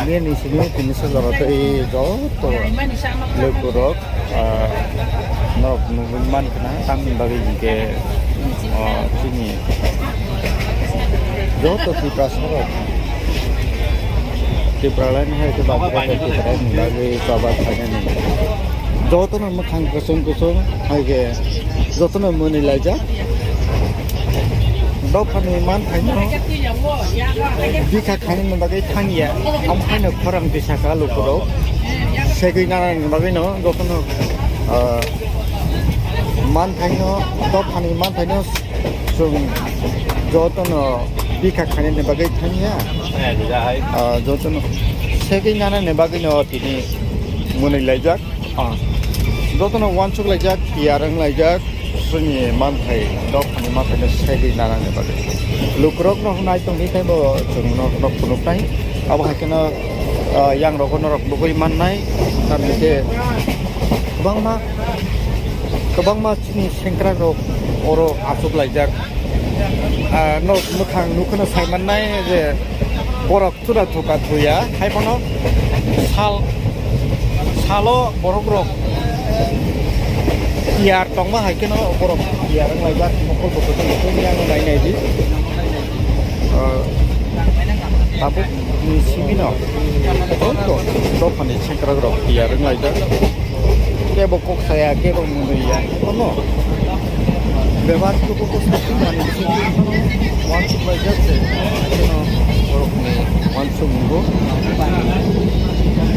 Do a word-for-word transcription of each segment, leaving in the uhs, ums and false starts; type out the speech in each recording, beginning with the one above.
Nini simi tini sejoro tei joto lukurok, ah, norok nugwi mankha na, tamni bagwi hinkhe, ah, chini joto Tiprasarok, Tipraland hai khe bagwi bagwi choba khainani. Jotono mwkhang kusung kusung hai khe jotono mwnwi laijak. Dophani manthaino bikha khainani bagwi thangya. Omo haino khorang tisaka lukurok segwi nanani bagwino jotono, ah, manthaino, dophani manthaino chwng jotono bikha khainani bagwi thangya. Ah, jotono segwi nanani bagwino tini mwnwi laijak. Ah, jotono uansuk laijak, tiyar wng laijak, chini manthai, dophani manthaino segwi nanani bagwi. Lukurokno nai tongwi tei bo chwngno phunuknai. Abo hai kheno, ah, yangrogo norok nugwi mannai. Tamni khe kwbangma, kwbangma chini sengkrakrok oro achuk laijak. Ah, norok mwkhang nukhuno sai mannai je borok Chwla thuka thuya, hai phano sal, salo borok rok tiyar tongma hai kheno borok tiyar wng laijak, mokol bo kwthwng kwthwng yang nai nai di. Ah, tabuk ni simi no joto dophani sengkrak rok tiyar wng laijak. Kebo kok saya, kebo mwnwi ya. Kono bebak tuku ko sakhi mani bising tu kono wansuk laijak se. Kono borokni wansuk mungo.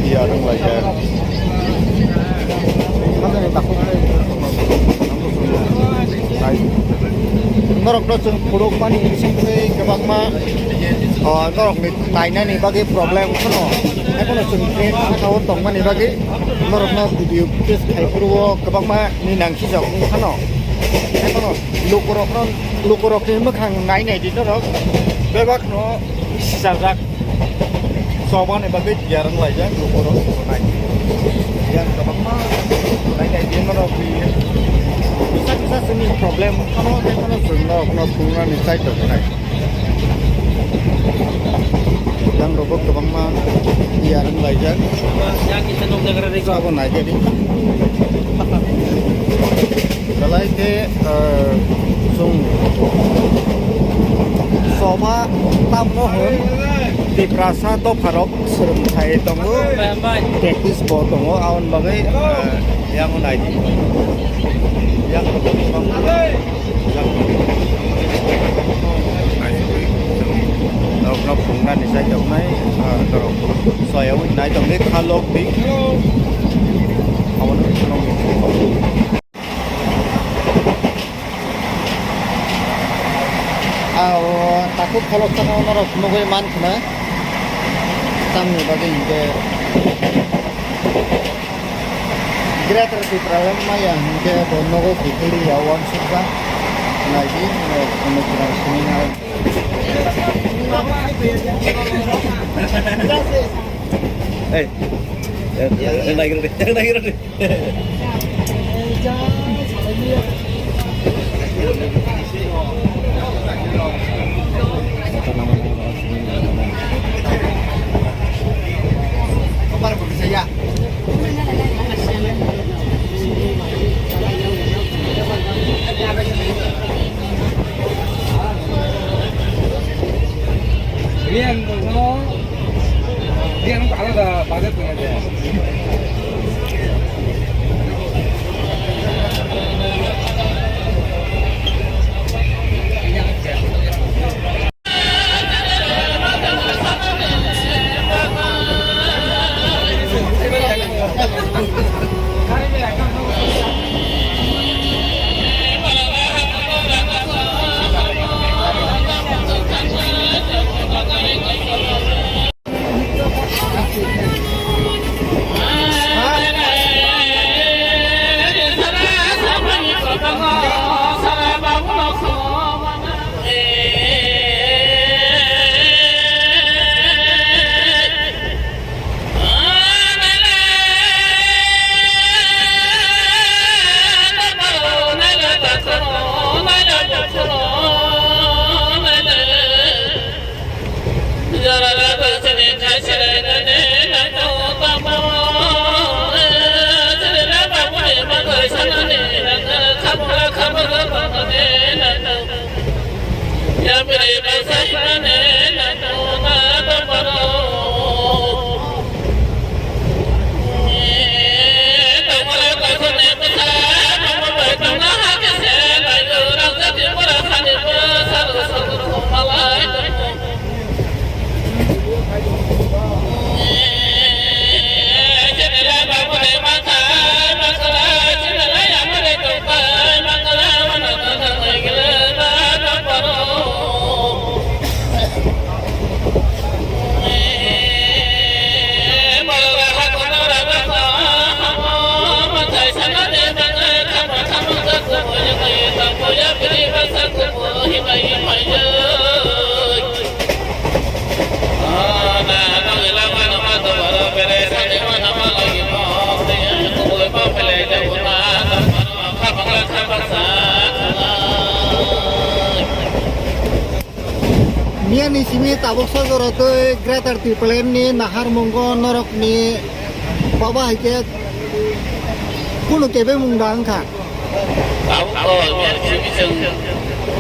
Iya, rwng laijak. Norokno chwng phunukmani bising twi kwbangma, ah, norokni kainani bagwi problem wngkha no. Haikhe no chwng train sakao tongmani bagwi norokno video test khai phuru o kwbangma ni nangkijak wngkha no. Haikhe no lukurokno, lukurokni mwkhang nai nai di norok bebak no sijajak. Chobani bagwi tiyar wng laijak lukurok nai. Yang kwbangma nai nai di norok kisa kisa chwngni problem wngkha no, haikhe no chwng norokno phunuknani chai tongnai. Yang rogo kwbangma tiyar wng laijak. Sabo naikhe di. Belai khe, eh, chwng soba tamno hwn Tiprasa dopharok swrwngthai tongo, practice bo tongo, aboni bagwi, eh, yang nai di. Yang rogo kwbangma. Norokno phunuknani chai tongnai, ah, norok soyaui nai tongwi kha lok di. Abono phunuknai. Ah, o takhuk kholok phano norok nugwi mankha na. Tamni bagwi hinkhe Greater Tipraland maya hinkhe bo nogo kiphilwi ya uansukjak. Naidi, no, no, no, sini na. Hey, eh, eh, naikro de, naikro de. Yang, no, yang aláda budget punya dia. Ni simi tabuk sojoro tei Greater Tipraland ni naharmungo norok ni baba hai khe kunu kebengmung da wngkha. Tabuk to, ya, simi chwng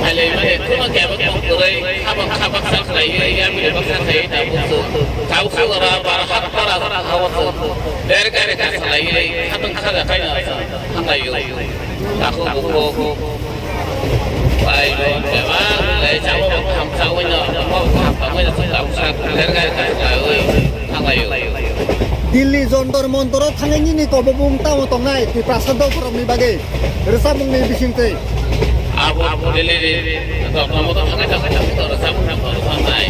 phailai mani, kheno kebengmung kwrwi, khabak, khabak sa khlaiwi, ya, bini baksa khlaiwi, tabuk chwng, tabuk chwng ora bar hat para, ora hao chwng, der gari kha khlaiwi, khatong khaja khaina chwng thanglaio. Takhuk bukhuk, bai bo bebak, lai chabo bo kham chawi no, bo kham chawi no, chwng tabuk sa, der gari kha khlaiwi, thanglaio. Delhi Jantar Mantar o thangwi nini kobobung tamo tongnai Tiprasa dopharokni bagwi rwchapmungni bisingtwi. Abo, abo Delhi ni dopharok thangwi tongkha, tamo to rwchapmung rwchapnai.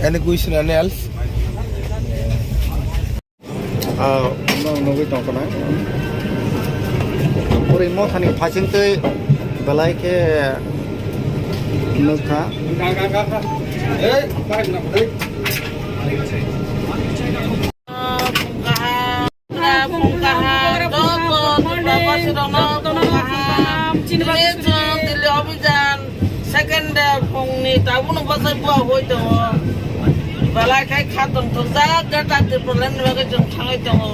Any question, any else? Ah, no, nugui tongkha na. Puri mothani phasingtwi belai khe nukha. Phung kaham, joto Tiprabasirokno phung kaham. Chini chwng Delhi Abhijan second day phungni tabukno bwsai bua hoi tongo. Belai khai kha tongthokjak, Greater Tipraland ni bagwi chwng thangwi tongo.